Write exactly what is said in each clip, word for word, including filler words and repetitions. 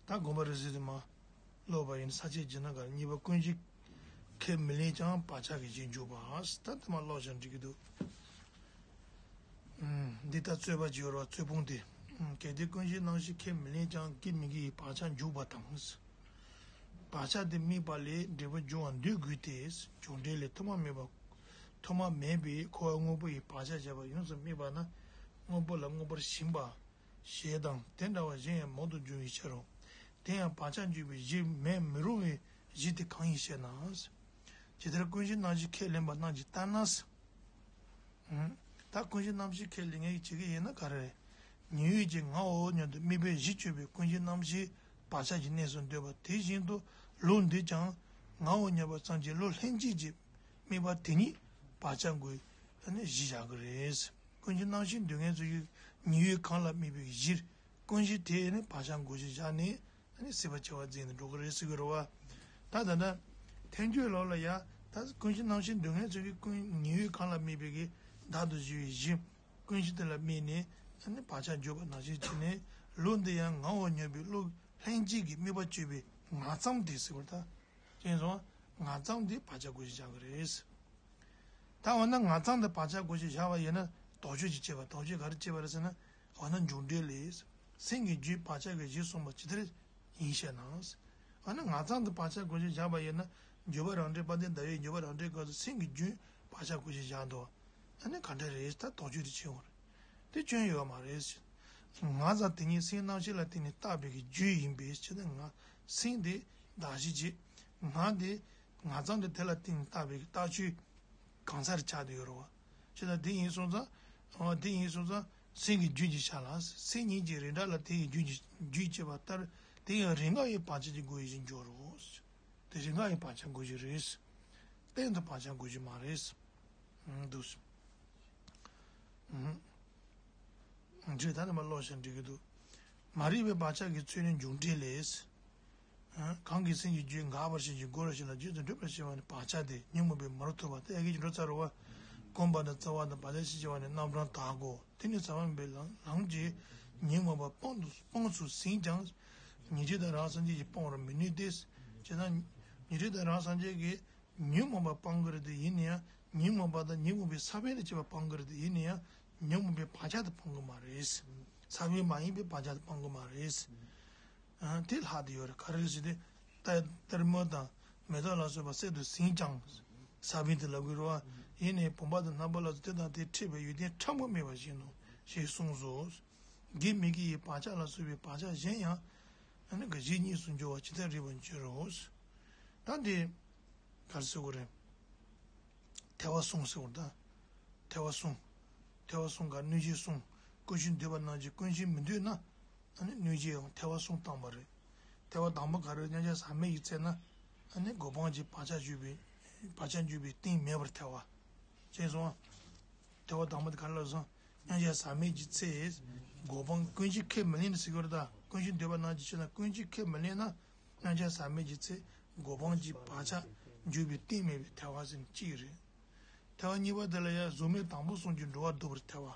ད་དགོངས་པ་རིགས་གསལ་དེ་མ་ཀློག་པ་ཡིན། ས་བཅད་བྱས་ན་ག་རེ། གཉིས་པ་ཀུན་གཞི་ཁས་མི་ལེན་ཀྱང་བག་ཆགས་ཀྱི་གཞི་འཇོག་པ། ད་དེ་མ་ཀློག་བྱས་འགྲིག་གི་འདུག་ཨུམ། འདི་ལྟར་རྩོད་པ་བྱེད་པར་རྩོད་སྤོང་སྟེ། ཨུམ། གལ་ཏེ་ཀུན་གཞིའི་རྣམ་ཤེས་ཁས་མི་ལེན་ཀྱང་། དགེ་མི་དགེ་ཡི་བག་ཆགས་འཇོག་པ་དང་། བག་ཆགས་དེ་དམིགས་པ་ལས་འབྲས་བུ་འབྱུང་བར་འདོད་དགོས་ཏེ། འབྱུང་འབྲས་ལས་ཐོག་མ་མེད་པ། ཐོག་མ་མེད་པའི་འཁོར་བ་དངོས་པོ་ཡི་བག་ཆགས་བྱས་པ་ཡོངས་སུ་དམིགས་པ་ན། དངོས་པོ་ལ་མངོན་པར་ཞེན་པ་ཞེས་དང་། དེ་འདྲ་བ་གཞན་ཡང་མང་དུ་འབྱུང་བའི་ཕྱིར་རོ། དེ་ཡང་བག་ཆགས་འཇོག་པའི་གཞི་མེད་མི་རུང་བའི་གཞི་དེ་གང་ཡིན་ཞེ་ན། ཇི་ལྟར་ཀུན་གཞིའི་རྣམ་ཤེས་ཁས་ལེན་པ་རྣམས་ཀྱིས་ལྟར་ན། ད་ཀུན་གཞིའི་རྣམ་ཤེས་ཁས་ལེན་མཁན་གྱིས་བྱེད་ཀྱི་ཡིན་ན་ག་རེ་རེད། ཉེ་བའི་གཞི་ངའོ་སྙམ་དུ་དམིགས་པའི་གཞི་གཅོད་པའི་ཀུན་གཞིའི་རྣམ་ཤེས་བག་ཆགས་ཀྱི་གནས་སུ་འདོད་པ་དེ་བཞིན་དུ། བློ་འདིས་ཀྱང་ངའོ་སྙམ་པ་ཙམ་གྱིས་བློ་ལྷན་སྐྱེས་ཀྱི་དམིགས་པ་དེ་ཉིད་བག་ཆགས་དགོས་ནི་གཞི་བཞག་གི་རེད། ཀུན་གཞིའི་རྣམ་ཤེས་འདོད་མཁན་ཚོ་ཡི་ཉེ་བའི་གང་ལ་དམིགས་པའི་གཞིར་ཀུན་གཞི་དེ་ནི་བག་ཆགས་དགོས་གཞི་བཞག་ནས། ཨ་ནི་སྲིད་པ་བྱེ་བ་འཛིན་ནས་འགྲོ་གི་རེད་ཟེར་གི་རེད་བ། ད་ད་ལྟ་ཐལ་འགྱུར་ལོག་ལ་ཡ། ད་ཀུན་གཞི་རྣམ་ཤེས་འདོད་མཁན་ཚོ་གིས་ཀུན་ཉེ་བའི་གང་ལ་དམིགས་པའི་གི་བདག་ཏུ་གཞིར་བའི་གཞི། ཀུན་གཞི་དེ་ལ་དམིགས་ནས་ཨ་ནི་བག་ཆགས་འཇོག་པ་ནང་བཞིན་བྱས་ནས། བློ་འདི་ཡང་ངའོ་སྙམ་པའི་བློ་ལྷན་སྐྱེས་ཀྱི་དམིགས་པ་གཅོད་པའི་ང་ཙམ་དེ་ཟེར་བ་ད། ཅེས་སོང་། ང་ཙམ་དེ་བག་ཆགས་དགོས་གཞི་བཞག་གི་རེད། ད་འོ་ན་ང་ཙམ་དེ་བག་ཆགས་དགོས་གཞི་བཞག་པ་ཡིན་ན་དོགས་གཅོད་ཅིག་བྱེད་པ། དོགས་གཅོད་ག་རེ་བྱེད་པ་རེད་ཟེར་ན། འོ་ན་འབྱུང་འབྲས་ལས། སེམས་ཀྱི་རྒྱུད་བག་ཆགས་ཀྱི་གཞི་གསུངས་པ་ཇི་ལྟར་ཡིན་ཞེ་ན། འོ་ན་ང་ཙམ་དེ་བག་ཆགས་དགོས་གཞི་བཞག་པ་ཡིན་ན། འགྱུར་བ་རང་འགྲེལ་དཔལ་ལྡན་ཟླ་བའི་འགྱུར་བ་རང་འགྲེལ་སྐབས་སུ་སེམས་ཀྱི་རྒྱུད་བག་ཆགས་དགོས་གཞི་བཞག་འདུག་ཨ་ནི་ག་འདྲ་རེད། ད་དོགས་གཅོད་དེ་བྱེད་འོང་རེད། དེ་སྐྱོན་ཡོད་མ་རེད། ང་ཙམ་དེ་ཉིད་སེམས་རྣམ་ཤེས་ལ་བརྟེན་ནས་བཏགས་པའི་གི་རྒྱུད་ཡིན་པའི་ཕྱིར་ན། ང་སེམས་དེ་གདགས་གཞི་བྱེད། ང་དེ་ང་ཙམ་དེ་དེ་ལ་བརྟེན་ནས་བཏགས་པའི་གི་བཏགས་ཆོས་གང་ཟག་རེ་ཆགས་བསྡད་ཡོད་རེད་བ། ཅེ་ན་དེ་ཡིན་སོང་ཙང་། འོ་དེ་ཡིན་སོང་ཙང་སེམས་ཀྱི་རྒྱུད་ཀྱི་ཆ་ལ། སེམས་ཉིད་ཀྱི་རིགས་འདྲ་ལ་དེ་ཡི་རྒྱུད་ཀྱི་རྒྱུད་ཅེས་པ་ལྟར། དེ་ཡང་རིགས་ལྔ་ཡི་བག་ཆགས་ཀྱི་དགོས་གཞི་འགྱུར་རོ། དེ་རིགས་ལྔ་ཡི་བག་ཆགས་དགོས་གཞི་རེད། གཏན་དུ་བག་ཆགས་དགོས་གཞི་མ་རེད། ཨང་། འདུག་སེ། ཨང་། འདྲེ་ད་ནི་མ་ཀློག་བྱས་འགྲིག་གི་འདུག་མ་རིག་པའི་བག་ཆགས་ཀྱི་ཚུལ་ནི་འབྱུང་འབྲས་ལས། ཨང་། གང་གིས་སེམས་ཀྱི་རྒྱུད་འགག་པར་བྱེད་ཅིང་རྒོལ་བར་བྱེད་ལ་རྗེས་སུ་འགྲོ་བར་བྱེད་པ་ནི་བག་ཆགས་ཏེ། ཉོན་མོངས་པས་མ་རིག་ཐོབ་པ་སྟེ། ཨ་ཀའི་འགྲོ་ཚར་བ། གོམས་པ་ནི་རྩ་བ་དང་བག་ཆགས་ཤས་ཆེ་བ་ནི་རྣམ་གྲངས་དག་གོ། དེ་ནི་ཟབ་མོ་ཡིན་པས་ལམ་གྱི་ཉོན་མོངས་པ་སྤང་དུ་སྤངས་སུ་ཟིན་ཀྱང་། ཉན་ཐོས་དང་རང་སངས་རྒྱས་ཀྱིས་སྤང་བར་མི་ནུས་ཏེ། བྱས་ན་ཉན་ཐོས་དང་རང་སངས་རྒྱས་ཀྱིས་ཉོན་མོངས་པ་སྤང་གི་རེད་དེ། ཡིན་ན་ཡང་ཉོན་མོངས་པ་དང་ཉོན་མོངས་པའི་ས་བོན་དང་བཅས་པ་སྤང་གི་རེད་དེ། ཡིན་ན་ཡང་ཉོན་མོངས་པའི་བག་ཆགས་དེ་སྤང་གི་མ་རེད། ས་བོན་མ་ཡིན་པའི་བག་ཆགས་དེ་སྤང་གི་མ་རེད། ཨ། དེ་ལྷག་བསྡད་ཡོད་རེད། ག་རེ་ཟེར་ཏེ། ཏ་ཏིལ་མར་དང་མེ་ཏོག་ལ་སོགས་པ་བསྲེགས་ཏེ་ཟིན་ཀྱང་ས་བོན་དེ་ལབ་དགོས་རེད་བ། ཡིན་ནའི་བུམ་པ་དང་རྣམ་པ་ལ་སོགས་དེ་དང་དེས་འཕྲད་པའི་ཡོན་ཏན་ཕྲ་མོ་སྨྲས་པ་བཞིན་ནོ་ཞེས་གསུངས་སོ། དགེ་མི་དགེ་ཡི་བག་ཆགས་ལ་སོགས་པའི་བག་ཆགས་གཞན་ཡང་། ཨ་ནི་གཞི་གཉིས་སུ་འགྱུར་བ་ཇི་ལྟར་རིགས་པར་འགྱུར་རོ། ད་འདི་ག་རེ་ཟེར་དགོས་རེད། ཐལ་བ་གསུམ་ཟེར་བ་དང་། ཐལ་བ་གསུམ། ཐལ་བ་གསུམ་ག་གནོད་བྱེད་གསུམ། ཀུན་གཞི་འདོད་པ་རྣམས་ཀྱིས་ཀུན་གཞི་མི་འདོད་ན། ཨ་ནི་གནོད་བྱེད་ཡང་ཐལ་བ་གསུམ་བཏང་བ་རེད། ཐལ་བ་དང་པོ་ག་རེ། མཉམ་གཞག་ཟག་མེད་ཀྱི་ཚེ་ན། ཨ་ནི་གོ་འཕང་གྱི་བག་ཆགས་འཇུག་པའི། བག་ཆགས་འཇུག་པའི་གཏིང་མེད་པར་ཐལ་བ། ཅེས་སོང་། ཐལ་བ་དང་པོ་དེ་ག་རེ་ལབ་སོང་། མཉམ་གཞག་ཟག་མེད་ཀྱི་ཚེ། གོ་འཕང་ཀུན་གཞི་ཁས་མི་ལེན་ཟེར་གྱི་ཡོད་རེད་ད། ཀུན་གཞི་འདོད་པ་རྣམས་ཀྱི་ཕྱིར་ན་ཀུན་གཞི་ཁས་མི་ལེན་ན། མཉམ་གཞག་ཟག་མེད་ཀྱི་ཚེ། གོ་འཕང་གྱི་བག་ཆགས་འཇུག་པའི་གཏིང་མེད་པའི་ཐལ་བ་ཟེར་ནས་གཅིག་རེད། ཐལ་བ་གཉིས་པ་དེ་ལ་ཡང་གཟུགས་མེད་དང་པོ་གསུམ་གྱིས་འགྲོ་བ་སྡུག་པར་ཐལ་བ།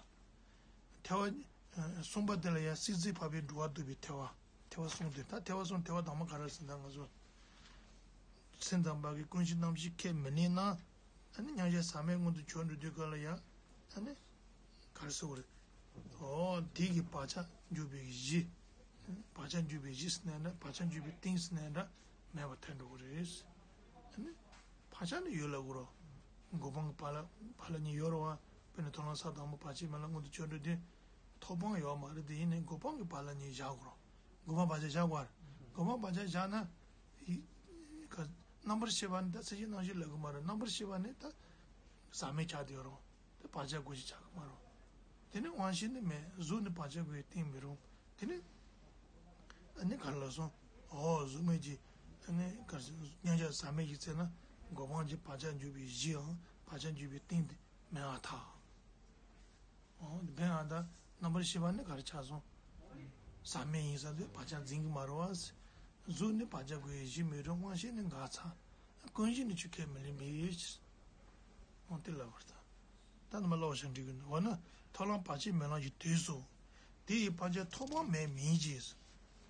ཐལ་བ་གསུམ་པ་དེ་ལ་ཡང་སྲིད་རྩེར་བབས་པས་འགྲོ་བ་སྡུག་པའི་ཐལ་བ། ཐལ་བ་གསུམ་དེ། ད་ཐལ་བ་གསུམ། ཐལ་བ་དང་པོ་ག་རེ་ཟེར་ན། ང་ཚོ་སེམས་ཙམ་པ་གིས་ཀུན་གཞི་རྣམ་ཤེས་ཁས་མི་ལེན་ན། ཨ་ནི་མཉམ་གཞག་ཟག་མེད་མངོན་དུ་གྱུར་འགྲོ་དུས་སྐབས་ལ་ཡང་། ཨ་ནི་ག་རེ་ཟེར་དགོས་རེད། འོ་དེ་གི་བག་ཆགས་འཇུག་པའི་གཞི། བག་ཆགས་འཇུག་པའི་གཞི་ཟེར་ན་འདྲ། བག་ཆགས་འཇུག་པའི་གཏིང་ཟེར་ན་འདྲ། མེད་པར་ཐལ་འགྲོ་གི་རེད། ཨ་ནི་བག་ཆགས་ནི་ཡོད་ལབ་དགོས་རེད། གོ་འཕང་གི་བག་ལ་བག་ལ་གཉིས་ཡོད་རེད་བ། དཔེར་ན་མཐོང་ལམ་ས་དང་པོ་བར་ཆད་མེད་ལ་མངོན་དུ་གྱུར་འགྲོ་དུས། ཐོབ་དབང་ཡོད་མ་རེད་དེ། ཡིན་ནའི་གོ་འཕང་གི་བག་ལ་གཉིས་བཞག་དགོས་རེད། གོ་འཕང་བག་ཆགས་བཞག་དགོས་རེད། གོ་འཕང་བག་ཆགས་བཞག་ན། ཡི་ག་རྣམ་པར་ཤེས་པ་ནི་ད་ཚད་གཞི་རྣམ་ཤེས་ལབ་གི་མ་རེད། རྣམ་པར་ཤེས་པ་ནི་ད་ཟག་མེད་ཆགས་བསྡད་ཡོད་རེད། དེ་བག་ཆགས་དགོས་གཞི་ཆགས་གི་མ་རེད། དེ་ནི་དབང་ཤེས་ནི་མེད། གཟུགས་ནི་བག་ཆགས་དགོས་གཏིང་མི་རུང་། དེ་ནི་ཨ་ནི་ག་རེ་ལབ་སོང་། འོ་གཟུགས་མེད་ཀྱི་ཨ་ནི་ག་རེ་ཟེར། མཉམ་གཞག་ཟག་མེད་ཀྱི་ཚེ་ན་གོ་འཕང་གྱི་བག་ཆགས་འཇུག་པའི་གཞིའམ་བག་ཆགས་འཇུག་པའི་གཏིང་དེ་མེད་པར་ཐལ། འོ་དེ་བས་ཨ་ད་རྣམ་པར་ཤེས་པ་ནི་ག་རེ་ཆགས་སོང་། ཟག་མེད་ཡིན་ས་དེ་བག་ཆགས་འཛིན་གྱི་མ་རེད་བ། གཟུགས་ནི་བག་ཆགས་དགོས་གཞི་མི་རུང་། དབང་ཤེས་ནི་འགག་ཚར། ཀུན་གཞི་ནི་ཆོས་ཁས་མི་ལེན་པའི། འོ་དེ་ལབ་པར་ཐལ། ད་ནི་མ་ཀློག་བྱས་འགྲིག་གི་འདུག་འོ་ན་ཐོབ་ལམ་བར་ཆད་མེད་ལམ་གྱི་དུས་སུ། དེ་ཡི་བག་ཆགས་ཐོབ་དབང་མེད་མིན་གྱི།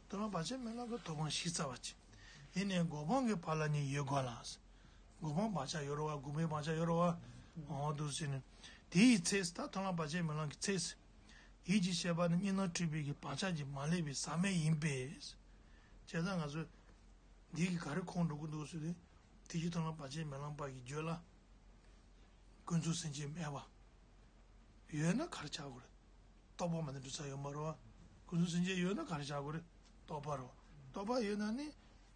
མཐོང་ལམ་བག་ཆགས་མེད་ལམ་གྱི་ཐོབ་དབང་ཞིག་རྩ་བ་ཅན། ཡིན་ནའི་གོ་འཕང་གི་བར་ལ་ནི་ཡོད་དགོས་ལ། གོ་འཕང་བག་ཆགས་ཡོད་རེད་བ། གོ་འཕང་བག་ཆགས་ཡོད་རེད་བ། འོ་འདུག་ཟེར་ནས། དེའི་ཚེ་ད་མཐོང་ལམ་བག་ཆགས་མེད་ལམ་གྱི་ཚེ། ཡིད་ཀྱི་ཤེས་པ་ནི་གཉིས་སྣང་འཁྲུལ་པའི་གི་བག་ཆགས་ཀྱིས་མ་བསླད་པའི་ཟག་མེད་ཡིན་པས། བྱས་ཙང་ང་ཚོས་འདི་གི་ག་རེ་ཁོང་འགྲོ་གི་འདུག་ཟེར་དུས། དེ་བཞིན་མཐོང་ལམ་བག་ཆགས་མེད་ལམ་པ་གི་རྒྱུད་ལ། ཀུན་རྫོབ་སེམས་ཅན་མེད་པ། ཡོད་ན་ག་རེ་ཆགས་དགོས་རེད། རྟོག་པ་མ་ནི་འགྲོ་ས་ཡོད་མ་རེད་བ། ཀུན་རྫོབ་སེམས་ཅན་ཡོད་ན་ག་རེ་ཆགས་དགོས་རེད། རྟོག་པ་རེད་བ། རྟོག་པ་ཡོད་ན་ནི།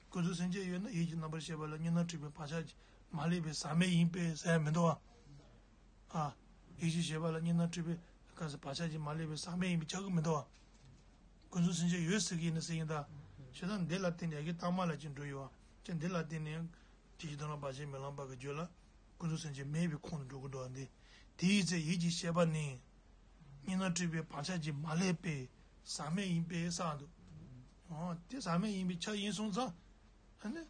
ཀུན་རྫོབ་སེམས་ཅན་ཡོད་ན་ཡིད་ཀྱི་རྣམ་པར་ཤེས་པ་ལ་གཉིས་སྣང་འཁྲུལ་པའི་བག་ཆགས་ཀྱིས་མ་བསླད་པའི་ཟག་མེད་ཡིན་པས་ཟེར་ཡ་མི་འདུག་བ། ཨ། ཡིད་ཀྱི་ཤེས་པ་ལ་གཉིས་སྣང་འཁྲུལ་པའི་སྐབས་སུ་བག་ཆགས་ཀྱིས་མ་བསླད་པའི་ཟག་མེད་ཡིན་པས་ཆགས་ཀྱི་མི་འདུག་བ། ཀུན་རྫོབ་སེམས་ཅན་ཡོད་ཟེར་གྱི་ཡིན་ན་ཟེར་གྱི་ཡིན་ད། བྱས་ཙང་འདི་ལ་བརྟེན་ནས་ཡ་གི་རྟགས་མ་ལ་ཅིག་འགྲོ་ཡོད་བ། ཅི་འདི་ལ་བརྟེན་ནས། དེ་བཞིན་མཐོང་ལམ་བག་ཆགས་མེད་ལམ་པ་གི་རྒྱུད་ལ། ཀུན་རྫོབ་སེམས་ཅན་མེད་པའི་ཁོངས་སུ་འགྲོ་གི་འདུག་བ་འདི། དེའི་ཚེ་ཡིད་ཀྱི་ཤེས་པ་ནི། གཉིས་སྣང་འཁྲུལ་པའི་བག་ཆགས་ཀྱིས་མ་བསླད་པའི་ཟག་མེད་ཡིན་པས་ཟེར་འདུག་འོ་དེ་ཟག་མེད་ཡིན་པས་ཆགས་ཡིན་སོང་ཙང་། ཨ་ནི།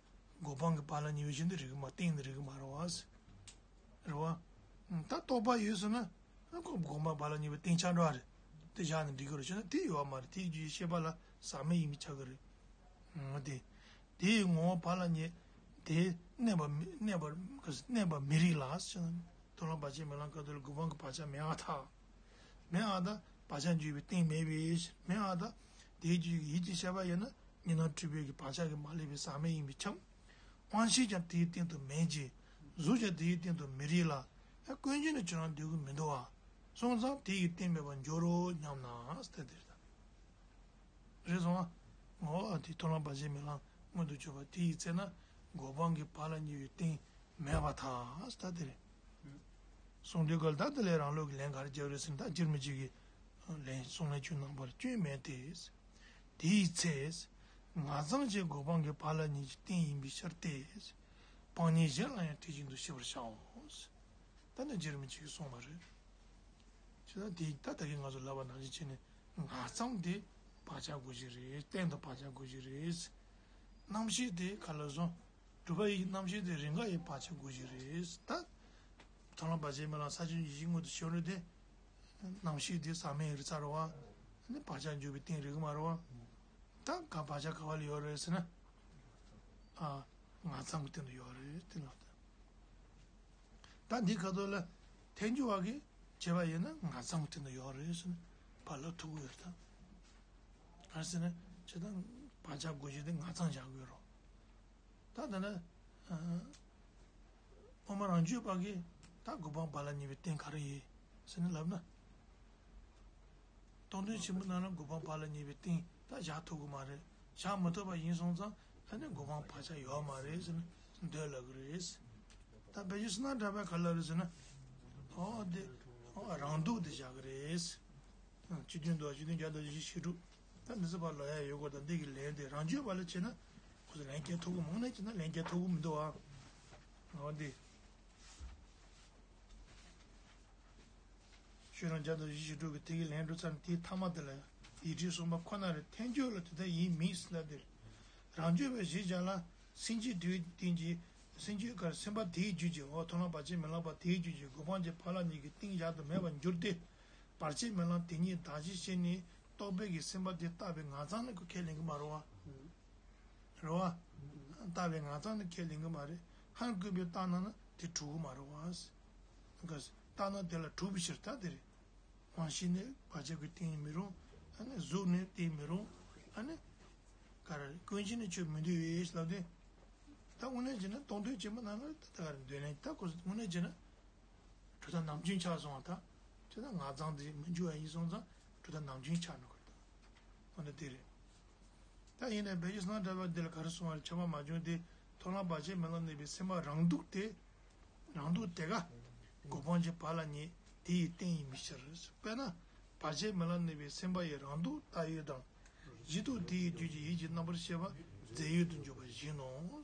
གོ་འཕང་གི་བར་ལ་ནི་ཡོད་བཞིན་དུ་རིག་གི་མ་གཏན་དུ་རིག་གི་མ་རེད་བ། རེད་བ། ད་རྟོག་པ་ཡོད་ཟེར་ན། ཨ་ཁོ་གོ་འཕང་བར་ལ་ཉེ་བའི་རྟེན་ཆགས་འགྲོ་བ་རེད། དེ་བཞག་ནས་འགྲིག་གི་རེད་ཟེར་ན་དེ་ཡོད་བ་མ་རེད། དེའི་རྒྱུ་ཡི་ཤེས་པ་ལ་ཟག་མེད་ཡིན་པས་ཆགས་ཀྱི་རེད། འོ་དེ། དེའི་ངོ་བོ་བར་ལ་ཉེ། དེ་གནས་པ་མི་གནས་པ་གནས་པ་མི་རིགས་ལ་ཟེར་ན། མཐོང་ལམ་བག་ཆགས་མེད་ལམ་སྐབས་དེ་ལ་གོ་འཕང་གི་བག་ཆགས་མེད་པར་ཐལ། མེད་པར་ཐལ། བག་ཆགས་འཇུག་པའི་རྟེན་མེད་པས་མེད་པར་ཐལ། དེའི་རྒྱུ་ཡི་ཡིད་ཀྱི་ཤེས་པ་ཡིན་ན་གཉིས་སྣང་འཁྲུལ་པའི་གི་བག་ཆགས་ཀྱིས་མ་བསླད་པའི་ཟག་མེད་ཡིན་པས་ཁྱབ། དབང་ཤེས་ཀྱང་དེའི་སྟེང་དུ་མེད་ཅིང་། གཟུགས་ཀྱང་དེའི་སྟེང་དུ་མི་རིགས་ལ། ཡང་ཀུན་གཞི་ནི་ཁྱོད་རང་འདོད་ཀྱི་མི་འདུག་པ། སོང་ཙང་དེ་ཡི་རྟེན་མེད་པར་འགྱུར་རོ་སྙམ་ན་སྟེ་དེ་རེད། རེད་སོང་ཨ། ངོ་བོ་དེ་མཐོང་ལམ་བག་ཆགས་མེད་ལམ་མངོན་དུ་གྱུར་པ་དེ་ཡི་ཚེ་ན་གོ་འཕང་གི་བར་ལ་ཉེ་བའི་རྟེན་མེད་པར་ཐལ་སྟེ་དེ་རེད། གསུང་དུས་གལ་ད་དེ་ལས་རང་ལུགས་ཀྱི་ལན་ག་རེ་རྒྱབ་རེད་ཟེར་ན་ད་སྒྱུར་མི་གཅིག་གི་ལན་གསུང་ལན་ཁྱོད་རྣམ་པར་སྐྱོན་མེད་དེ། དེའི་ཚེ། ང་ཚང་གཅིག་གོ་འཕང་གི་བར་ལ་ཉེ་བའི་རྟེན་ཡིན་པའི་ཕྱིར་ཏེ། སྤང་གཉེན་གཞན་ལ་ཡང་དེ་བཞིན་དུ་ཤེས་པར་བྱའོ། ད་ནི་རྗེ་རིན་པོ་ཆེས་གསུངས་པ་རེད། ཇི་ལྟར་དེ་ད་ད་གིན་ང་ཚོ་ལབ་པ་ནང་བཞིན་བྱས་ནས་ང་ཚང་དེ་བག་ཆགས་དགོས་ཀྱི་རེད། གཏན་དུ་བག་ཆགས་དགོས་ཀྱི་རེད། རྣམ་ཤེས་དེ་ག་ལ་སོང་། གྲུབ་པ་ཡི་རྣམ་ཤེས་དེ་རེས་འགའ་ཡི་བག་ཆགས་དགོས་ཀྱི་རེད། ད། མཐོང་ལམ་བག་ཆགས་མེད་ལམ་ས་བཅུ་ཡིད་བཞིན་མངོན་དུ་གྱུར་རེད་དེ། རྣམ་ཤེས་དེ་ཟག་མེད་རིག་ཚར་བ། ནི་བག་ཆགས་འཇུག་པའི་རྟེན་རིག་གི་མ་རེད་བ། ད་ག་བག་ཆགས་ག་བ་ལ་ཡོད་རེད་ཟེར་ན། ཨ། ང་ཚང་གི་སྟེང་དུ་ཡོད་རེད་དེ་ལ། ད་འདི་ཁ་ཐོག་ལ་ཐལ་འགྱུར་བ་གིས་བྱས་པ་ཡིན་ན་ང་ཚང་གི་སྟེང་དུ་ཡོད་རེད་ཟེར་ན་བར་ལ་ཐུག་གི་ཡོད་རེད་ད། ག་རེ་ཟེར་ན་ཇི་ལྟར་བག་ཆགས་དགོས་གཞི་དེ་ང་ཚང་བཞག་གི་ཡོད་རེད། ད་ད་ལྟ། དབུ་མ་རང་རྒྱུད་པ་གིས་ད་གོ་འཕང་བར་ལ་ཉེ་བའི་རྟེན་ག་རེ་ཡིན་ཟེར་ནས་ལབ་ན། སྟོང་ཐུན་ཆེན་མོ་ནང་ལ་གོ་འཕང་བར་ལ་ཉེ་བའི་རྟེན་ད་བཞག་ཐུབ་ཀྱི་མ་རེད། བཞག་མི་ཐུབ་པ་ཡིན་སོང་ཙང་ཨ་ནི་གོ་འཕང་བག་ཆགས་ཡོད་མ་རེད་ཟེར་ནས་འདོད་ལབ་ཀྱི་རེད། ད་བོད་ཀྱི་བསོད་ནམས་གྲགས་པས་ག་ལབ་རེད་ཟེར་ན། ཨོ་དེ་ཨོ་རང་སྡུག་དེ་བཞག་གི་རེད། སྤྱི་མཐུན་འདུག་སྤྱི་མཐུན་བརྒྱ་དང་བཞི་བཅུ་ཞེ་དྲུག་ད་འདི་ཚོ་ཕར་ལོག་ཡ་ཡོད་དགོས་དང་འདི་གི་ལན་དེ་རང་རྒྱུད་པ་ལ་བྱས་ན་ཁོ་ཚོ་ལན་སྐྱེལ་ཐུབ་ཀྱི་མང་ནས་བྱས་ན་ལན་སྐྱེལ་ཐུབ་ཀྱི་མི་འདུག་ཨ། འོ་འདི། ཤོད་རང་བརྒྱ་དང་བཞི་བཅུ་ཞེ་དྲུག་གི་དེ་གི་ལན་འགྲོ་ཚར་ནས་དེའི་ཐ་མ་དེ་ལ་ཡང་ཡིག་འབྲུ་གསུམ་པ་ཁོ་ན་རེ་ཐལ་འགྱུར་ལ་དེ་ལྟར་ཡིན་མིན་ལབ་དེ། རང་རྒྱུད་པའི་གཞི་བཞག་ལ་སེམས་རྒྱུད་དེའི་སྟེང་གི་སེམས་རྒྱུད་ཀར་སེམས་པ་དེའི་རྒྱུད་ཀྱི་འོ་མཐོང་ལམ་བར་ཆད་མེད་ལམ་པ་དེའི་རྒྱུད་ཀྱི་གོ་འཕང་གི་ཕ་ལ་གཉིས་ཀྱི་རྟེན་བཞག་ཏུ་མེད་པར་འགྱུར་ཏེ། བར་ཆད་མེད་ལམ་དེ་ཉིད་གདགས་གཞི་ཤེས་ནས་རྟོག་པའི་གི་སེམས་པ་དེ་བཏགས་པའི་ངང་ཚང་ནི་ཁས་ལེན་གྱི་མ་རེད་བ། རེད་བ། བཏགས་པའི་ངང་ཚང་ནི་ཁས་ལེན་གྱི་མ་རེད། ཧང་བརྐུས་པའི་བཏགས་ན་ན་དེ་གྲུབ་ཀྱི་མ་རེད་བ། བཏགས་ན་དེ་ལ་གྲུབ་པའི་ཕྱིར་ད་དེ་རེད། དབང་ཤེས་ནི་བར་ཆད་ཀྱི་རྟེན་མི་རུང་། ཨ་ནི་གཟུགས་ནི་རྟེན་མི་རུང་། ཨ་ནི། ག་རེ་ཀུན་གཞི་ནི་ཆོས་མི་འདུས་ལབ་དེ། ད་དངོས་གནས་བྱས་ན་སྟོང་ཐུན་ཆེན་མོ་ནང་ལ་ད་ག་རེ་འདོད་ལན་ད་ཁོ་དངོས་གནས་བྱས་ན། གྲུབ་མཐའ་ནམ་རྒྱུན་ཆགས་སོང་བ་ད། ཁྱོད་ད་ང་ཚང་དེ་མི་འཇུ་བ་ཡིན་སོང་ཙང་གྲུབ་མཐའ་ནམ་རྒྱུན་ཆགས་འགྲོ་གི་རེད་ད། འོ་ན་དེ་རེད། ད་ཡིན་ནའི་བོད་ཀྱི་བསོད་ནམས་གྲགས་པ་འདི་ལ་ག་རེ་གསུངས་པ་རེད་ཁྱབ་པ་མ་བྱུང་སྟེ་མཐོང་ལམ་བར་ཆད་མེད་ལམ་གནས་པའི་སེམས་པ་རང་སྡུག་དེ། རང་སྡུག་དེ་ག་གོ་འཕང་གི་བར་ལ་ཉེ་དེ་ཡི་རྟེན་ཡིན་པའི་ཕྱིར། དཔེར་ན་བར་ཆད་མེད་ལམ་གནས་པའི་སེམས་པ་ཡི་རང་སྡུག་བཏགས་ཡོད་དང་། གཞི་སྡུག་དེ་ཡི་རྒྱུད་ཀྱི་ཡིད་ཀྱི་རྣམ་པར་ཤེས་པ་རྫས་ཡོད་དུ་འཇོག་པ་བཞིན་ནོ།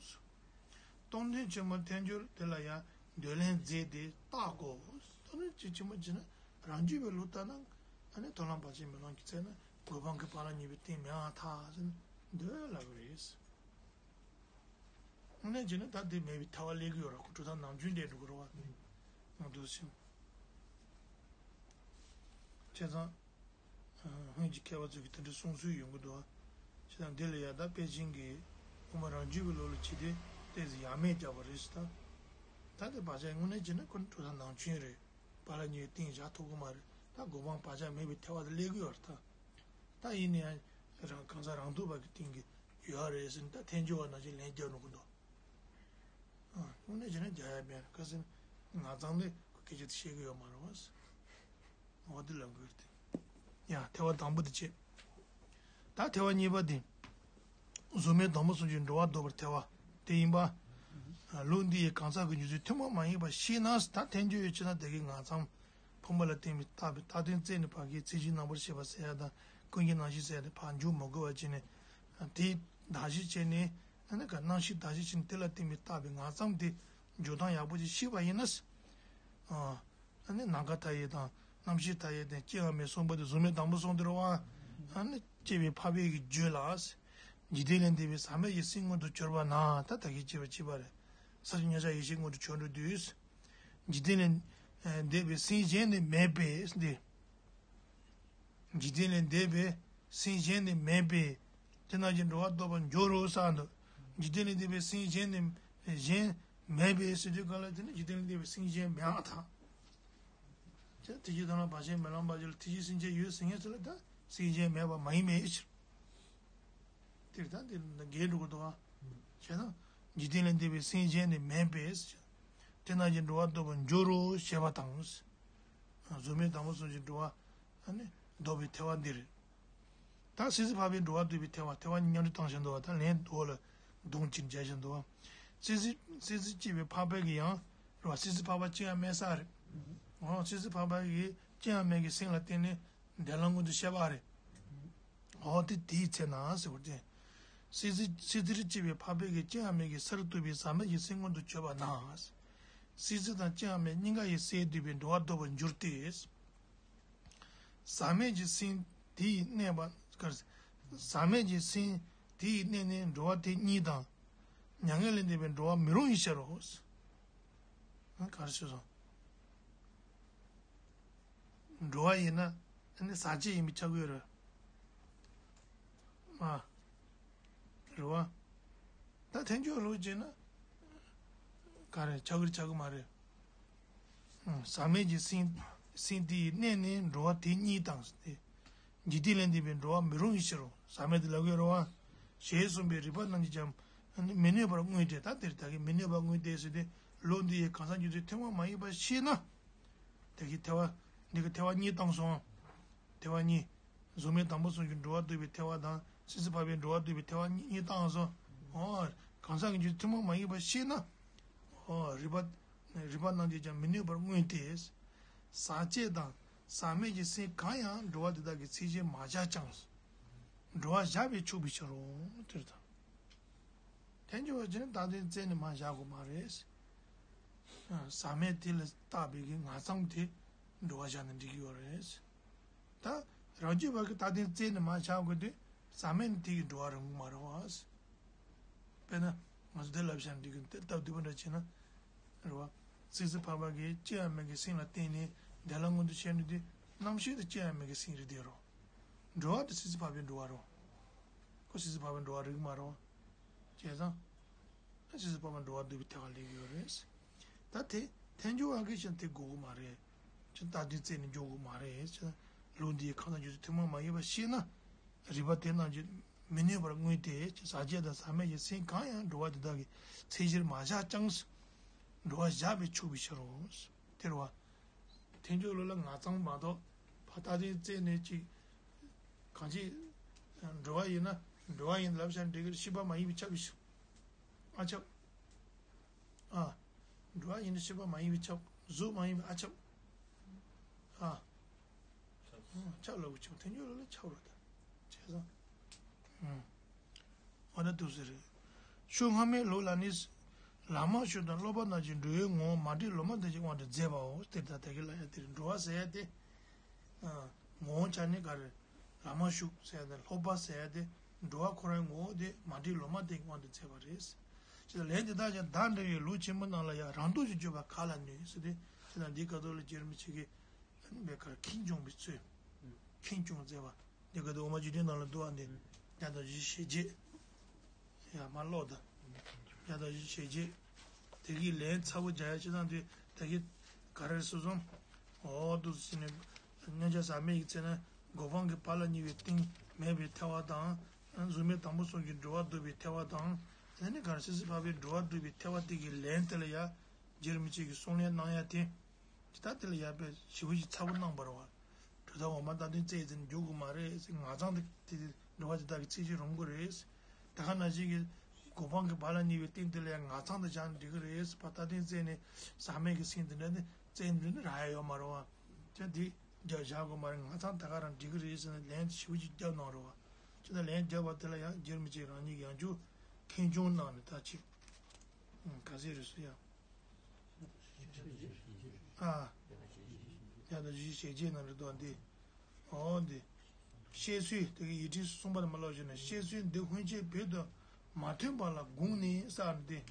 སྟོང་ཐུན་ཆེན་མོ་ཐལ་འགྱུར་དེ་ལ་ཡང་འདོད་ལན་རྫས་དེ་བཏགས་དགོས། སྟོང་ཐུན་ཆེན་མོ་བྱས་ན་རང་རྒྱུད་པའི་ལུགས་ལྟར་ན་ཨ་ནི་མཐོང་ལམ་བར་ཆད་མེད་ལམ་གྱི་ཚེ་ན་གོ་འཕང་གི་བར་ལ་ཉེ་བའི་རྟེན་མེད་པར་ཐལ་ཟེར་ན་འདོད་ལབ་ཀྱི་རེད། དངོས་གནས་བྱས་ན་ད་དེ་མེད་པའི་ཐལ་བ་སླེབས་ཀྱི་ཡོད་རེད་ཁོ་གྲུབ་མཐའ་ནམ་རྒྱུན་བསྡད་འགྲོ་གི་རེད་བ། ང་འདུག་སེམས། བྱས་ཙང་། སྔོན་གྱི་མཁས་པ་ཚོས་ཀྱི་དེ་འདྲ་གསུང་སྲོལ་ཡོང་གི་འདུག་བ། བྱས་ དང་འདི་ལ་ཡ་ད་པེ་ཅིང་གི་དབུ་མ་རང་རྒྱུད་ཀྱི་ལུགས་ལ་བྱས་ཏེ་ཏོག་ཙམ་ཡ་མེད་རྒྱག་པ་རེད་ཟེར། ད་ད་དེ་བག་ཆགས་དངོས་གནས་བྱས་ན་ཁོ་ནི་གྲུབ་མཐའ་ནང་ཆོས་རེད། བག་ལ་ཉལ་གཏིང་བཞག་ཐུབ་ཀྱི་མ་རེད། ད་གོ་འཕང་བག་ཆགས་མེད་པའི་ཐལ་བ་དེ་སླེབས་ཀྱི་ཡོད་རེད་ད། ད་ཡིན་ན་ཡང་རང་གང་ཟག་རང་ཐོག་པ་གི་སྟེང་གི་ཡོད་རེད་ཟེར་ནས་ད་ཐལ་འགྱུར་བ་ནང་བཞིན་ལན་རྒྱག་འགྲོ་གི་འདུག་ཨ། དངོས་གནས་བྱས་ན་རྒྱག་ཡ་མེད། ཁ་སང་ང་ཚང་ལས་ཁོ་སྐད་ཆ་དེ་བཤད་ཀྱི་ཡོད་མ་རེད་བ། འོ་དེ་ལབ་དགོས་རེད་དེ། ཡ་ཐལ་བ་དང་པོ་དེ་བྱས། ད་ཐལ་བ་གཉིས་པ་དེ། གཟུགས་མེད་དང་པོ་གསུམ་གྱིས་འགྲོ་བ་ལྡོག་པར་ཐལ་བ་དེ་ཡིན་པ། ལུགས་འདི་ཡི་གང་ཟག་གི་འཇུག་ཚུལ་ཐུན་མོང་མ་ཡིན་པ་ཤེས་ན། ད་ཐལ་འགྱུར་ཡོད་ཅེ་ན་དེ་གའི་ང་ཚང་ཕུང་པོ་ལ་བརྟེན་པའི་བཏགས་པའི་རྟགས་དོན་རྩད་ནས་ཕར་གྱི་མཚན་གཞིའི་རྣམ་པར་ཤེས་པ་ཟེར་ཡ་དང་ཀུན་གཞི་རྣམ་ཤེས་ཟེར་ཡ་དེ་ཕར་འཇུག་མི་དགོས་པ་བྱས་ནས། དེའི་གདགས་གཞི་བྱས་ནས། ཨ་ནི་ག་རྣམ་ཤེས་གདགས་གཞི་བྱས་ནས་དེ་ལ་བརྟེན་པའི་བཏགས་པའི་ང་ཚང་དེ་འཇུག་སྟངས་ཡག་པོ་ཅིག་ཤེས་པ་ཡིན་ན། ཨ། ཨ་ནི་ནམ་མཁའ་མཐའ་ཡས་དང་རྣམ་ཤེས་མཐའ་ཡས་དང་སྐྱེ་བ་མེད་གསུམ་པོ་དེ་གཟུགས་མེད་དང་པོ་གསུམ་དེ་རེད་བ། ཨ་ནི་སྐྱེས་པའི་འཕགས་པའི་གི་རྒྱུད་ལ། འཇིག་རྟེན་ལས་འདས་པའི་ཟག་མེད་ཀྱི་སེམས་མངོན་དུ་གྱུར་པ་ན། ད་ད་གིན་བྱས་པ་བྱས་པ་རེད། ས་བཅུ་མཉམ་གཞག་ཡེ་ཤེས་མངོན་དུ་གྱུར་འགྲོ་དུས། འཇིག་རྟེན་ལས་འདས་པའི་སེམས་གཞན་ནི་མེད་པས་ཏེ། འཇིག་རྟེན་ལས་འདས་པའི་སེམས་གཞན་ནི་མེད་པས། དེ་རྣམས་ཀྱིས་འགྲོ་བ་ལྡོག་པར་འགྱུར་རོ་ཟེར་འདུག་འཇིག་རྟེན་ལས་འདས་པའི་སེམས་གཞན་ནི་གཞན་མེད་པས་ཟེར་དུས་གང་ལ་དེ་ནི་འཇིག་རྟེན་ལས་འདས་པའི་སེམས་གཞན་མེད་པར་ཐལ། དེ་དེ་ཅི་ལྟར་ན་བག་ཆགས་མེད་ལམ་པ་ཅིག་ལ་དེ་ཅི་སེམས་ཅན་ཡོད་ཟེར་མཁན་ཚོ་ལ་ད་སེམས་གཞན་མེད་པ་མ་ཡིན་པའི་ཕྱིར། དེར་ད་དེ་འགལ་འགྲོ་གི་འདུག་ཨ། བྱས་ན། འཇིག་རྟེན་ལས་འདས་པའི་སེམས་གཞན་ནི་མེད་པས། དེ་རྣམས་ཀྱིས་འགྲོ་བ་ལྡོག་པར་འགྱུར་རོ་ཞེས་པ་དང་། གཟུགས་མེད་དང་པོ་གསུམ་གྱིས་འགྲོ་བ། ཨ་ནི་ལྡོག་པའི་ཐལ་བ་འདི་རེད། ད་སྲིད་རྩེ་འཕགས་པས་འགྲོ་བ་ལྡོག་པའི་ཐལ་བ། ཐལ་བ་གཉིས་མཉམ་འབྲེལ་བཏང་བཞག་འདུག་བ། ད་ལན་འོག་ལ་གདོང་གཅིག་སྦྱར་བཞག་འདུག་བ། སྲིད་རྩེ་སྲིད་རྩེ་གཅིག་པའི་འཕགས་པ་གིས་ཡང་། རེད་བ། སྲིད་རྩེ་འཕགས་པ་སྐྱེ་བ་མེད་ས་རེད། འོ་སྲིད་རྩེ་འཕགས་པ་གིས་སྐྱེ་བ་མེད་ཀྱི་སེམས་ལ་བརྟེན་ནས་འདས་ལམ་མངོན་དུ་བྱས་པ་རེད། འོ་དེ་དེའི་ཚེ་ན་ཟེར་བ་ཅན། སྲིད་རྩེ་སྲིད་རྩེར་སྐྱེས་པའི་འཕགས་པ་གིས་སྐྱེ་བ་མེད་ཀྱི་སར་གཏུགས་པའི་ཟག་མེད་ཀྱི་སེམས་མངོན་དུ་གྱུར་པ་ན། སྲིད་རྩེ་དང་སྐྱེ་བ་མེད་གཉིས་ཀ་ཡི་སས་བསྡུས་པའི་འགྲོ་བ་ལྡོག་པར་འགྱུར་ཏེ། ཟག་མེད་ཀྱི་སེམས་དེ་ཡི་གནས་པ། ཟག་མེད་ཀྱི་སེམས་དེ་ཡི་གནས་ནི་འགྲོ་བ་དེ་གཉིས་དང་། མྱ་ངན་ལས་འདས་པའི་འགྲོ་བ་མི་རུང་བའི་ཕྱིར་རོ། ག་རེ་ཞུས་སོང་། འགྲོ་བ་ཡིན་ན་ཨ་ནི་ཟག་བཅས་ཡིན་པས་ཁྱབ་ཀྱི་ཡོད་རེད། མ་རེད་བ། ད་ཐལ་འགྱུར་ལུགས་བྱས་ན་ག་རེ་ཁྱབ་ཀྱི་རེད་ཁྱབ་ཀྱི་མ་རེད། ཟག་མེད་ཀྱི་སེམས་སེམས་དེ་ཡི་གནས་ནི་འགྲོ་བ་དེ་གཉིས་དང་སྟེ། འཇིག་རྟེན་ལས་འདས་པའི་འགྲོ་བ་མི་རུང་བའི་ཕྱིར་རོ། ཟག་མེད་དེ་ལབ་ཀྱི་རེད་བ། ཞེས་གསུངས་པས་རིགས་པ་རྣམས་ཀྱིས་ཀྱང་མི་གནོད་པར་མངོན་ཏེ། ད་དེར་ད་གིན་མི་གནོད་པར་མངོན་ཏེ་ཟེར་ཏེ། ལུགས་འདི་ཡི་གང་ཟག་འཇུག་ཚུལ་ཐུན་མོང་མ་ཡིན་པ་ཤེས་ན། ད་གིན་ཐལ་བ་འདི་གི་ཐལ་བ་གཉིས་བཏང་སོང་། ཐལ་བ་གཉིས། གཟུགས་མེད་དང་པོ་གསུམ་གྱིས་འགྲོ་བ་ལྡོག་པའི་ཐལ་བ་དང་སྲིད་རྩེ་འཕགས་པས་འགྲོ་བ་ལྡོག་པའི་ཐལ་བ་གཉིས་གཉིས་བཏང་སོང་། འོ། གང་ཟག་གི་འཇུག་ཚུལ་ཐུན་མོང་མ་ཡིན་པ་ཤེས་ན། འོ། རིགས་པ་རིགས་པ་རྣམས་ཀྱིས་ཀྱང་མི་གནོད་པར་མངོན་ཏེ། ཟག་བཅས་དང་ཟག་མེད་ཀྱི་སེམས་གང་ཡང་འགྲོ་བ་དེ་དག་གི་ཚད་གཞིར་མ་བཞག་ཀྱང་། འགྲོ་བ་བཞག་པས་ཆོག་པའི་ཕྱིར་རོ། དེར་ཐལ། ཐལ་འགྱུར་བ་བྱས་ན་རྟགས་དོན་རྩད་ནས་མར་བཞག་དགོས་མ་རེད། ཟག་མེད་དེ་ལ་བཏགས་པའི་གི་ང་ཚང་དེ་འགྲོ་བ་བཞག་ན་འགྲིག་གི་ཡོད་རེད། ད་རང་རྒྱུད་པ་གི་རྟགས་དོན་རྩད་ནས་མར་བཞག་དགོས་དུས་ཟག་མེད་ནི་དེ་གི་འགྲོ་བ་རང་མ་རེད་བ། དཔེར་ན་ང་ཚོ་དེ་ལབ་བཞག་ན་འགྲིག་གི་དེ་སྟབས་བདེ་པོ་འདྲ་བྱས་ན། རེད་བ། སྲིད་རྩེ་འཕགས་པ་གིས་སྐྱེ་བ་མེད་ཀྱི་སེམས་ལ་བརྟེན་ནས་འདས་ལམ་མངོན་དུ་བྱས་ནས་དེ་རྣམ་ཤེས་དེ་སྐྱེ་བ་མེད་ཀྱི་སེམས་རེད་དེ་རོ། འགྲོ་བ་དེ་སྲིད་རྩེ་འཕགས་པའི་འགྲོ་བ་རོ། ཁོ་སྲིད་རྩེ་འཕགས་པའི་འགྲོ་བ་རིགས་མ་རོ། བྱས་ཙང་། སྲིད་རྩེ་འཕགས་པ་འགྲོ་བ་ལྡོག་པའི་ཐལ་བ་སླེབས་ཡོད་རེད། ད་དེ་ཐལ་འགྱུར་བ་གིས་ཀྱང་དེ་དགོས་ཀྱི་མ་རེད། ཅི་རྟགས་དོན་རྩད་ནས་འཇོག་དགོས་མ་རེད་ཅེ་ན། ལུགས་འདིའི་གང་ཟག་འཇུག་ཚུལ་ཐུན་མོང་མ་ཡིན་པ་ཤེས་ན། རིགས་པ་དེ་རྣམས་ཀྱིས་མི་གནོད་པར་མངོན་ཏེ་ཟག་བཅས་དང་ཟག་མེད་ཀྱི་སེམས་གང་ཡང་འགྲོ་བ་དེ་དག་གི་ཚད་གཞིར་མ་བཞག་ཀྱང་། འགྲོ་བ་བཞག་པས་ཆོག་པའི་ཕྱིར་རོ། དེ་རེད་བ། ཐལ་འགྱུར་ལུགས་ལ་ང་ཚང་མ་གཏོགས་ཕར་རྟགས་དོན་རྩད་ནས་ཅིག་གང་ཅི། འགྲོ་བ་ཡིན་ན་འགྲོ་བ་ཡིན་ལབ་བཞག་འགྲིག་གི་རེད། ཤེས་པ་མ་ཡིན་པས་ཁྱབ་པའི་ཕྱིར། ཨ་ཁྱབ། ཨ། འགྲོ་བ་ཡིན་ན་ཤེས་པ་མ་ཡིན་པས་ཁྱབ། གཟུགས་མ་ཡིན་པས་ཨ་ཁྱབ། ཨ། ཁྱབ་ལབ་དགོས་ཀྱང་ཐལ་འགྱུར་ལུགས་ལ་ཁྱབ་རོ་ད། བྱས་ཙང་། ཨ། འོ་ན་འདུག་སེ་རེད། ཤུགས་སྔ་མའི་ལུགས་ལ་ནི། ལམ་མང་ཤོས་དང་སློབ་པ་རྣམས་ཀྱིས་འགྲོ་བའི་ངོ་བོ་མ་འདྲེས་ལོ་མ་དེ་ཅིག་དབང་དུ་མཛད་པའོ། དེ་ལྟར་ད་གིན་ལབ་ཡ་དེ་རེད། འགྲོ་བ་ཟེར་ཡ་དེ། ངོ་བོ་ཆ་ནས་ག་རེ། ལམ་མང་ཤོས་ཟེར་ཡ་དེ་སློབ་པ་ཟེར་ཡ་དེ། འགྲོ་བ་ཁོ་རང་ངོ་བོ་དེ་མ་འདྲེས་ལོ་མ་དེ་དབང་དུ་མཛད་པ་རེད། ཅེས་ལན་དེ་དག་ཀྱང་བརྡ་འདྲ་བའི་ལུགས་ཆེན་པོ་རྣམས་ལ་ཡང་རང་ལྡོག་ཅིག་བརྗོད་པ་ག་ལ་ནུས་ཟེར་ཏེ། དེ་དང་འདིའི་སྐབས་ཐོག་ལ་རྗེ་རིན་པོ་ཆེ་གིས། ཨ་ནི་མེ་ཁར་ཁེངས་སྐྱུང་བའི་ཚུལ། ཁེངས་སྐྱུང་མཛད་པ། འདི་ག་དུ་འོག་མ་བཅུ་བདུན་ནང་ལ་འདུག་ཨ་འདི། བརྒྱ་དང་བཞི་ཞེ་བརྒྱད། ཡ་མ་ཀློག་ད། བརྒྱ་དང་བཞི་ཞེ་བརྒྱད། དེ་གི་ལན་ཚ་པོ་རྒྱག་ཡ་ཅི་ཙམ་དུས་ད་གི་ག་རེ་སོ་སོ། འོ་འདུག་ཟེར་ནས། མཉན་བྱ་ཟག་མེད་ཀྱི་ཚེ་ན་གོ་འཕང་གི་ཕར་ལ་གཉིས་པའི་སྟེང་མེད་པའི་ཐལ་བ་དང་། གཟུགས་མེད་དང་པོ་གསུམ་གྱི་འགྲོ་བ་སྡུག་པའི་ཐལ་བ་དང་། དེ་ནས་ག་རེ་སྲིད་རྩེ་འཕགས་པའི་འགྲོ་བ་སྡུག་པའི་ཐལ་བ་དེ་གི་ལན་དེ་ལ་ཡ། རྗེ་རིན་པོ་ཆེ་གི་གསུང་ལན་གནང་ཡ་དེ། ཇི་ལྟར་དེ་ལ་ཡར་དཔེ་ཞེ་པོ་ཅིག་ཚ་པོ་གནང་བ་རེད་བ། གྲུབ་མཐའ་འོག་མ་རྟག་དོན་རྩད་ཟིན་འཇུག་གི་མ་རེད་ཟེར། ང་ཚང་དེ་དེ་འགྲོ་བ་ཇི་ལྟར་གྱི་རྩད་གཅོད་རུང་གི་རེད། ད་ག་ནང་བཞིན་གྱི་གོ་འཕང་གི་ཕར་ལ་གཉིས་པའི་སྟེང་དེ་ལ་ཡང་ང་ཚང་དུ་སྦྱར་ནས་འགྲིག་གི་རེད་ཟེར། ཕར་རྟག་དོན་རྩད་ནས་ཟག་མེད་ཀྱི་སེམས་དེ་འདྲ་ནི་རྩད་འདི་ནི་རག་ཡ་ཡོད་མ་རེད་བ། ཅི་འདི་རྒྱབ་བཞག་དགོས་མ་རེད། ང་ཚང་ད་ག་རང་འགྲིག་གི་རེད་ཟེར་ནས་ལན་དེ་ཞེ་པོ་ཅིག་རྒྱབ་གནང་རེད་བ། ཅི་ད་ལན་རྒྱབ་པ་དེ་ལ་ཡང་རྗེ་རིན་པོ་ཆེ་རང་ཉིད་ཀྱིས་ཡང་བསྐྱར་མཁྱེན་སྐྱོང་གནང་ནས་ད་ཅི། ཨང་ག་ཚོད་རེད་ཟེར་ཡ། ཨ། བརྒྱ་དང་བཞི་ཞེ་བརྒྱད་ནང་རེད་དོ་འདི། འོ་འདི། བཤད་ཚུལ་དེ་གི་ཡིག་ཕྲེང་གསུམ་པ་ལ་མ་ལོག་བྱས་ན། བཤད་ཚུལ་འདི་སྔོན་ཆད་བོད་དུ་མ་ཐོན་པ་ལ་དགོངས་ནས་ཟེར་འདི།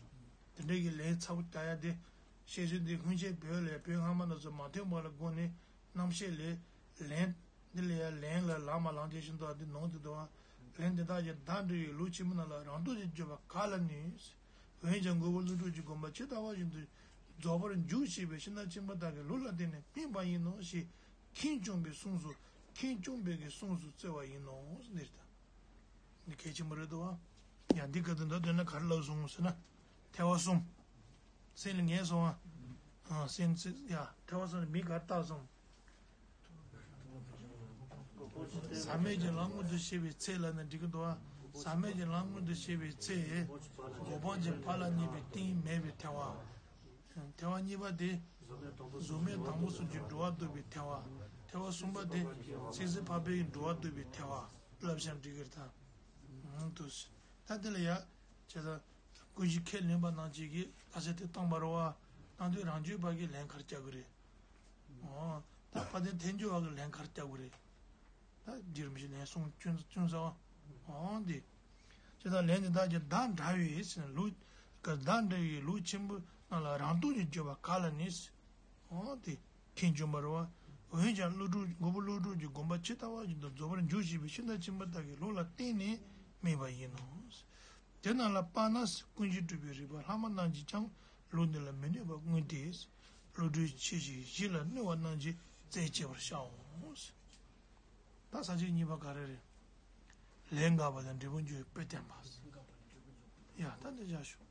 དེ་འདྲ་གི་ལན་ཚ་པོ་རྒྱག་ཡ་དེ། བཤད་ཚུལ་འདི་སྔོན་ཆད་བོད་ལ་བོད་སྔ་མ་ན་ཚོ་མ་ཐོན་པ་ལ་དགོངས་ནས། རྣམ་བཤད་ལས། ལན། འདི་ལ་ཡང་ལན་ལ་ལ་མ་ལངས་བྱས་ཤིང་འདུག་འདི་ནང་དུ་འདུག་ལན་འདི་དག་ཀྱང་བདག་འདྲ་བའི་ལུགས་ཆེན་པོ་རྣམས་ལ་རང་སྟོབས་ཀྱིས་བརྗོད་པ་ག་ལ་ནུས། འོན་ཀྱང་མགོན་པོ་ཀླུ་སྒྲུབ་ཀྱི་དགོངས་པ་ཇི་ལྟ་བ་བཞིན་དུ་རྫོགས་པར་འཇུག་ཅེས་པའི་ཤིང་རྟ་ཆེན་པོ་དག་གི་ལུགས་ལ་བརྟེན་ནས་སྨྲས་པ་ཡིན་ནོ་ཞེས་མཁྱེན་སྐྱོང་པའི་གསུངས་སུ། མཁྱེན་སྐྱོང་པའི་གི་གསུངས་སུ་བརྩི་བ་ཡིན་ནོ། འདིར་ད། འདི་གལ་ཆེན་པོ་རེད་འདུག་བ། ཡང་འདི་ག་དུས་འདོད་འདོད་ན་ག་རེ་ལབ་སོང་ཟེར་ན། ཐལ་བ་གསུམ། སེམས་ལ་ངེས་སོང་ཨ། སེམས་ཚེ་ཡ་ཐལ་བ་གསུམ་ནི་མི་ག་རེ་བཏགས་སོང་། ཟག་མེད་ཀྱི་ལམ་མངོན་དུ་བྱེད་པའི་ཚེ་ལ་ནི་འགྲིག་གི་འདུག་ཨ། ཟག་མེད་ཀྱི་ལམ་མངོན་དུ་བྱེད་པའི་ཚེ། གོ་འཕང་གྱི་ཕར་ལ་གཉིས་པའི་སྟེང་མེད་པའི་ཐལ་བ། ཐལ་བ་གཉིས་པ་དེ། གཟུགས་མེད་དང་པོ་གསུམ་གྱི་འགྲོ་བ་སྡུག་པའི་ཐལ་བ། ཐལ་བ་གསུམ་པ་དེ། ཚེ་ཟད་འཕགས་པའི་འགྲོ་བ་སྡུག་པའི་ཐལ་བ། ལབ་བཞག་འགྲིག་གི་རེད་ད། འདུག་ད་དེ་ལ་ཡ། བྱས་ཙང་། ཀུན་གཞི་ཁས་ལེན་པ་རྣམས་ཀྱིས་ཀྱི་ལྷ་སའི་དེ་བཏང་བ་རེད་བ། བཏང་དུས་རང་རྒྱུད་པ་གིས་ལན་ག་རེ་རྒྱག་གི་རེད། འོ། ད་དཔལ་ལྡན་ཐལ་འགྱུར་བ་གིས་ལན་ག་རེ་རྒྱག་གི་རེད། ད་རྗེ་རིན་པོ་ཆེ་ལན་གསུང་ཅུང་ཅུང་ཟད་བ། འོ་འདི། ཇི་ལྟར་ལན་འདི་དག་ཀྱང་བདག་འདྲ་བའི་ཟེར་ན་ལུགས། བདག་འདྲ་བའི་ལུགས་ཆེན་པོ་རྣམས་ལ་རང་སྟོབས་ཀྱིས་བརྗོད་པ་ག་ལ་ནུས། འོ་འདི། མཁྱེན་སྐྱོང་པ་རེད་བ། འོན་ཀྱང་ཀླུ་སྒྲུབ་མགོན་པོ་ཀླུ་སྒྲུབ་ཀྱི་དགོངས་པ་ཇི་ལྟ་བ་བཞིན་དུ་རྫོགས་པར་འཇུག་ཅེས་པའི་ཤིང་རྟ་ཆེན་པོ་དག་གི་ལུགས་ལ་བརྟེན་ནས་སྨྲས་པ་ཡིན་ནོ། དེ་རྣམས་ལ་དཔག་ན་ཀུན་གཞི་གྲུབ་པའི་རིག་པ་ལྷག་མ་རྣམས་ཀྱིས་ཀྱང་ལུགས་འདི་ལ་མི་གནོད་པར་མངོན་ཏེ། བློ་གྲོས་ཆེ་ཞིང་གཞི་ལ་གནོད་པ་རྣམས་ཀྱིས་རྩད་ཆོད་པར་བྱའོ། ད་ས་བཅད་གཉིས་པ་ག་རེ་རེད། ལན་དགག་པ་དང་འབྲས་བུ་འཇོག་པའི་དཔེ་བསྟན་པ། ཡ་ད་འདི་བཞག་ཞུ།